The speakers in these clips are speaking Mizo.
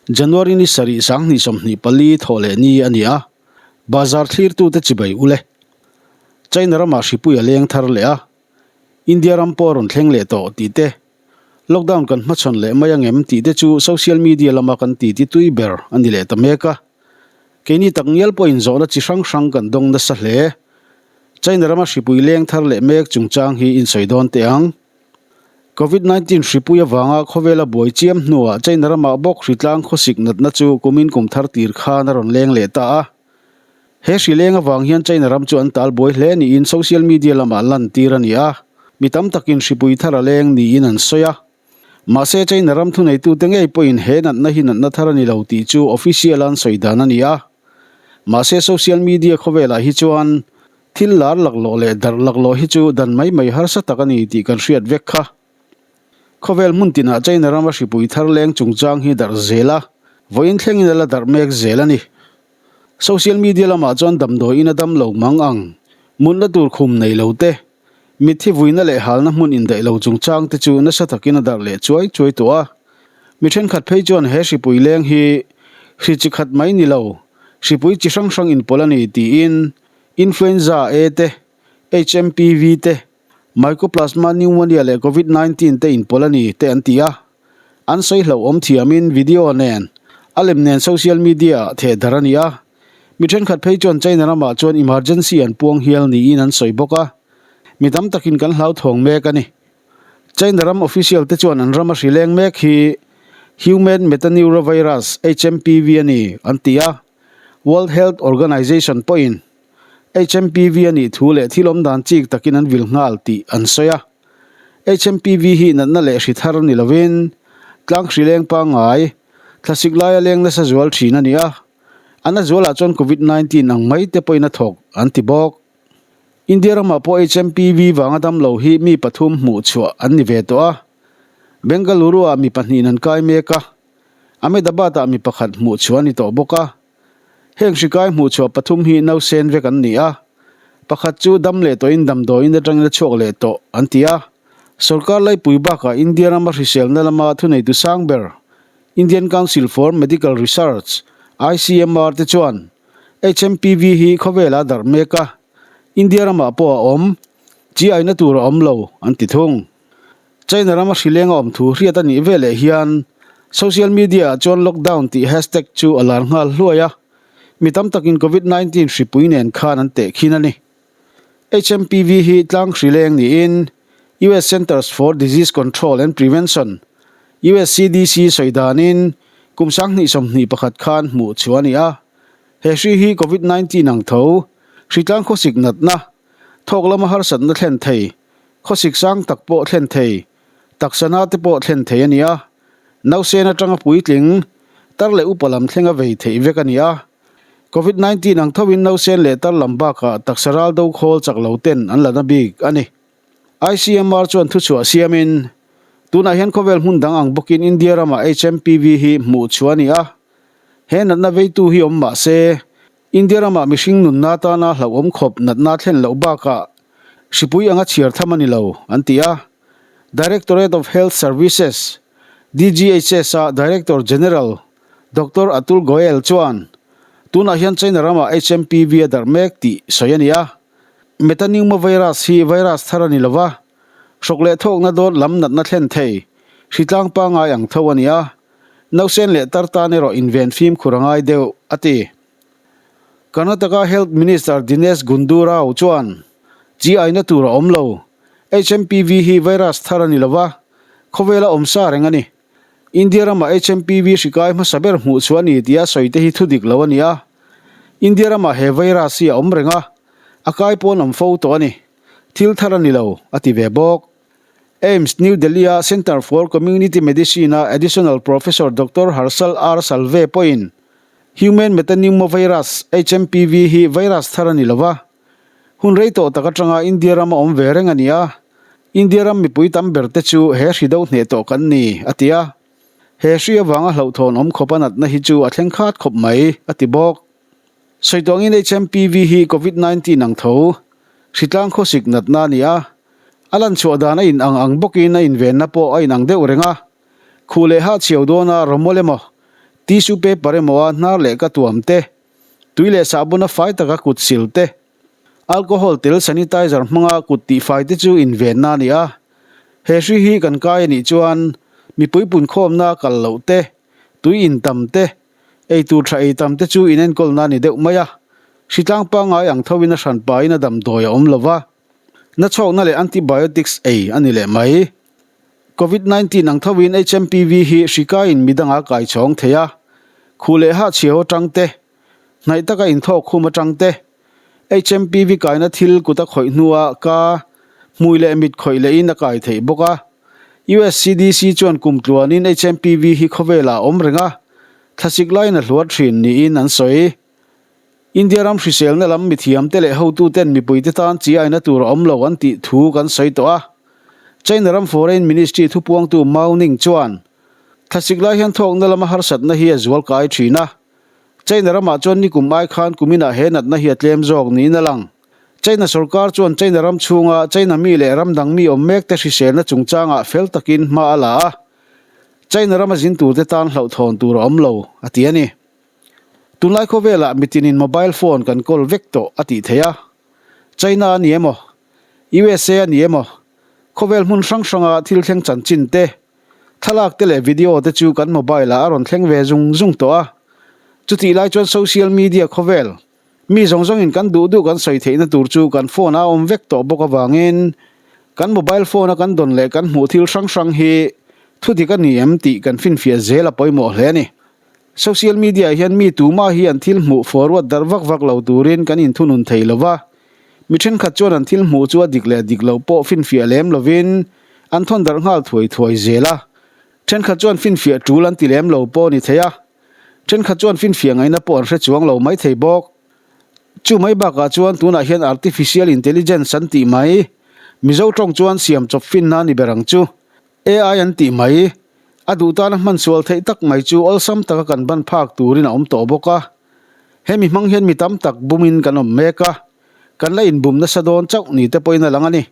January ni sarih 2024 thawh leh ni a ni a, bazar thlirtute chibai ule. China ramah hripui a leng thar leh a, India ram pawh a rawn thleng leh tawh tih te, lockdown kan hmachhawn leh mai angem tih te chu social media lama kan titi tui ber a ni leh ta mek a. Keini tak ngial pawhin zawhna chi hrang hrang kan dawng nasa hle. China rama hripui leng thar leh mek chungchang hi insawi dawn teh ang. Covid 19 hripui avanga khawvela buai chiam hnuah China ramah bawk hritlang khawsik natna chu kumin kum thar tir khan a rawn leng leh ta a. He hri leng avang hian China ram chu an tal buai hle niin social media lamah lan tir a ni a, mi tam takin hripui thar a leng niin an sawi a. Mahse China ram thuneitute ngei pawhin he natna hi natna thar a ni lo tih chu official an sawi dan a ni a. Mahse social media khawvelah hi chuan thil lar laklawh leh darh laklawh hi chu dan mai mai harsa tak a ni tih kan hriat vek kha. Khawvel hmun tinah China rama hripui thar leng chungchang hi darh zel a, vawiin thlengin a la darh mek zel a ni. Social media lamah chuan damdawiin a dam lo mang ang, mutna tur khum nei lo te, mitthi vuina leh halna hmun indaih lo chungchang te chu nasa takin a darh leh chuai chuai tawh a. Mi thenkhat phei chuan he hripui leng hi hri chi khat mai ni lo, hripui chi hrang hrang inpawlh a ni tiin Influenza A te, HMPV te, Mycoplasma pneumonia leh Covid 19 te inpawlh a ni te an ti a. An sawi hlauhawm thiamin video nen a lem nen social media ah theh darh a ni a. Mi thenkhat phei chuan China ramah chuan emergency an puang hial niin an sawi bawk a. Mi tam takin kan hlauthawng mek a ni. China ram official te chuan an rama hri leng mek hi Human Metapneumovirus, HMPV, a ni an ti a. World Health Organization pawhin HMPV a nih thu leh thil awm dan chik takin an vil nghal tih an sawi a. HMPV hi natna leh hri thar ni lovin tlang hri leng pangngai, thlasik laia leng nasa zual thin a ni a. A na zualah chuan Covid 19 ang mai te pawhin a thawk an ti bawk. India ramah pawh HMPV vanga damlo hi mi pathum hmuh chhuah an ni ve tawh a. Bengaluru-ah mi pahnihin an kai mek a, Ahmedabad-ah mi pakhat hmuh chhuah a ni tawh bawk a. Heng hri kai hmuh chhuah pathum hi nausen vek an ni a, pakhat chu dam leh tawhin damdawiin atangin a chhuak leh tawh an ti a. Sorkar laipui bakah India rama hriselna lama thuneitu sang ber Indian Council for Medical Research, ICMR, te chuan HMPV hi khawvela darh mek a, India ramah pawh a awm, chi aina tur a awm lo an ti thung. China rama hri leng a awm thu hriat a nih veleh hian social media ah chuan lockdown tih hashtag chu a lar nghal hluai a, mi tam takin Covid 19 hripui nen khan an tehkhin a ni. HMPV hi tlang hri leng niin US Centers for Disease Control and Prevention, USCDC, sawi danin kum 2021 khan hmuh chhuah a ni a. He hri hi Covid 19 ang tho, hri tlang khawsik natna, thawk lama harsatna thlen thei, Khawsik sang tak pawh thlen thei, taksa na te pawh thlen thei a ni a. Nausen atanga puitling, tar leh upa lam thlenga vei theih vek a ni a. Covid 19 ang thovin nausen leh tar lam bakah taksa ral do khawl chak lo ten an la na bik a ni. ICMR chuan thuchhuah siamin, tunah hian khawvel hmun dang ang bawkin India ramah HMPV hi hmuh chhuah a ni a. He natna veitu hi awm mah se, India ramah mihring nunna atana hlauhawm khawp natna thlen loh bakah hripui anga chhiar tham a ni lo, an ti a. Directorate of Health Services, DGHS, a Director General Doctor Atul Goyal chuan tunah hian China ramah HMPV a darh mek tih sawi a ni a. Metapneumovirus hi virus thar a ni lo va, hrawk leh thawkna dawt lam natna thlen thei, hritlang pangngai ang tho a ni a. Nausen leh tar tan erawh inven fimkhur a ngai deuh, a ti. Karnataka Health Minister Dinesh Gundu Rao chuan, Chi aina tur a awm lo. HMPV hi virus thar a ni lo va, khawvela awm sa reng a ni. India ramah HMPV hri kai hmasa ber hmuh chhuah a ni tia sawi te hi thu dik lo a ni a. India ramah he virus hi a awm reng a, a kai pawn awm fo tawh a ni. Thil thar a ni lo, a ti ve bawk. AIIMS New Delhi-a Centre for Community Medicine-a Additional Professor Doctor Harshal R Salve pawhin Human Metapneumovirus, HMPV, hi virus thar a ni lo va, hun rei tawh tak atanga India rama awm ve reng a ni a, India ram mipui tam ber te chu he hri do hneh tawh kan ni, a ti a. He hri avanga hlauhthawn awm khawp a natna hi chu a thleng khat khawp mai, a ti bawk. Sawi tuangin HMPV hi Covid 19 ang tho, hritlang khawsik natna a ni a. A lan chhuah dan a in ang ang bawkin a invenna pawh a inang deuh reng a. Khuh leh hah chhiau dawna rawmawl emaw, Tissue paper emaw a hnar leh ka tuam te, tui leh sahbuna fai taka kut sil te, alcohol tel sanitizer hmanga kut tihfai te chu invenna a ni a. He hri hi kan kai a nih chuan mipui punkhawmna kal loh te, tui intam te, eitur tha eitam te chu inenkawlna a ni deuh mai a. Hritlang pangngai ang thoin a hranpain a damdawi a awm lo va, nachhawkna leh antibiotics ei a ni leh mai. Covid 19 ang thoin HMPV hi hri kaiin midanga kai chhawng thei a, khuh leh hahchhiau atang te, hnaih taka inthawk khum atang te, HMPV kaina thil kut a khawih hnua ka hmui leh mit khawih lehin a kai theih bawk a. US CDC chuan kum tluanin HMPV hi khawvelah a awm reng a, thlasik laiin a hluar thin niin an sawi. India ram hriselna lam mithiamte leh hotuten mipuite tan chi aina tur a awm lo an tih thu kan sawi tawh a. China ram Foreign Ministry thupuangtu Mao Ning chuan, Thlasik lai hian thawkna lama harsatna hi a zual kai thin a. China ramah chuan nikum ai khan kuminah he natna hi a tlem zawk niin a lang. China sorkar chuan China ram chhunga China mi leh ram dang mi awm mekte hriselna chungchangah fel takin hma a la a. China rama zin turte tan hlauhthawn tur a awm lo, a ti a ni. Tunlai khawvelah mitinin mobile phone kan kawl vek tawh a tih theih a, China a ni emaw, USA a ni emaw, khawvel hmun hrang hranga thil thleng chanchin te, thlalak te leh video te chu kan mobile ah a rawn thleng ve zung zung tawh a. Chutih lai chuan social media khawvel, mi zawng zawngin kan duh duh kan sawi theihna tur chu kan phone ah a awm vek tawh bawk avangin kan mobile phone a kan dawn leh kan hmuh thil hrang hrang hi thudik a ni em tih kan finfiah zel a pawimawh hle a ni. Social media ah hian mi tumah hi an thil hmuh forward darh vak vak lo turin kan inthunun thei lo va, mi thenkhat chuan an thil hmuh chu a dik leh dik loh pawh finfiah lem lovin an thawn darh nghal thuai thuai zel a, thenkhat chuan finfiah tul an ti lem lo pawh a ni thei a, thenkhat chuan finfiah ngaihna pawh an hre chuang lo mai thei bawk. Chu mai bakah chuan tunah hian artificial intelligence an tih mai, Mizo tawng chuan siam chawp finna a ni ber ang chu. AI an tih mai, a duh tana hman sual theih tak mai chu awlsam taka kan ban phak turin a awm tawh bawk a. Hemi hmang hian mi tam tak bumin kan awm mek a, kan la inbum nasa dawn chauh ni te pawhin a lang a ni.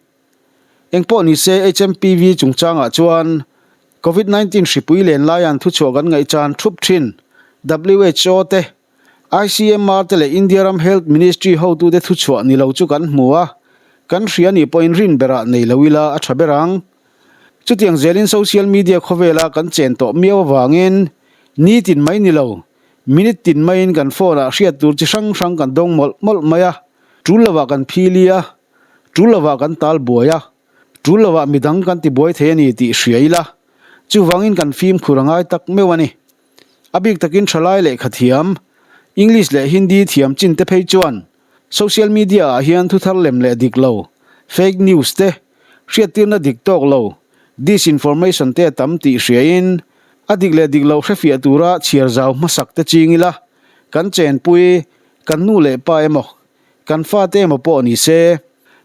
Engpawh ni se HMPV chungchangah chuan Covid 19 hripui len laian thuchhuah kan ngaihchan thup thin WHO te, ICMR te leh India ram Health Ministry hotute thuchhuah ni lo chu kan hmu a, kan hria nih pawhin rin berah nei lo ila a tha ber ang. Chutiang zelin social media khawvela kan chen tawh miau avangin nitin mai ni lo, minute tin maiin kan phone ah hriat tur chi hrang hrang kan dawng mawlh mawlh mai a, tul lovah kan phili a, tul lovah kan tal buai a, tul lovah midang kan ti buai thei a ni tih hria ila, chuvangin kan fimkhur a ngai tak meuh a ni. A bik takin thalai lehkha thiam, English leh Hindi thiam chin te phei chuan social media ah hian thu thar lem leh dik lo, fake news te, hriattirna dik tawk lo, disinformation te a tam tih hriain a dik leh dik loh hrefiah tura chhiar zau hmasak te ching ila, kan chenpui, kan nu leh pa emaw, kan fate emaw pawh ni se,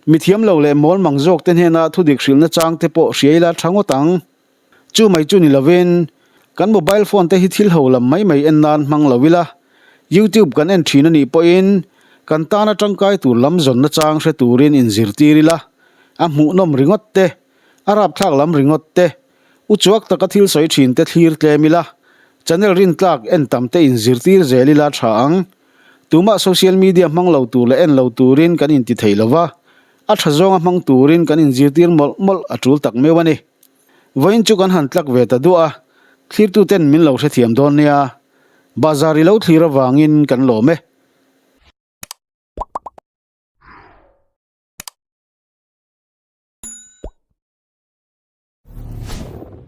mithiam lo leh mawlmang zawk te hnena thu dik hrilhna chang te pawh hria ila tha ngawt ang. Chu mai chu ni lovin, kan mobile phone te hi thil ho lam mai mai en nan hmang lo ila, YouTube kan en thin a nih pawhin kan tana tangkai tur lam zawnna chang hre turin inzirtir ila, a hmuhnawm ringawt te, a rapthlak lam ringawt te, uchuak taka thil sawi thin te thlir tlem ila, channel rintlak en tam te inzirtir zel ila tha ang. Tumah social media hmang lo tur leh en lo turin kan inti thei lova, a tha zawnga hmang turin kan inzirtir mawlh mawlh a tul tak meuh a ni. Vawiin chu kan han tlak ve ta duah a, thlirtuten min lo hrethiam dawn nia. Bazar i lo thlir avangin kan lawm e.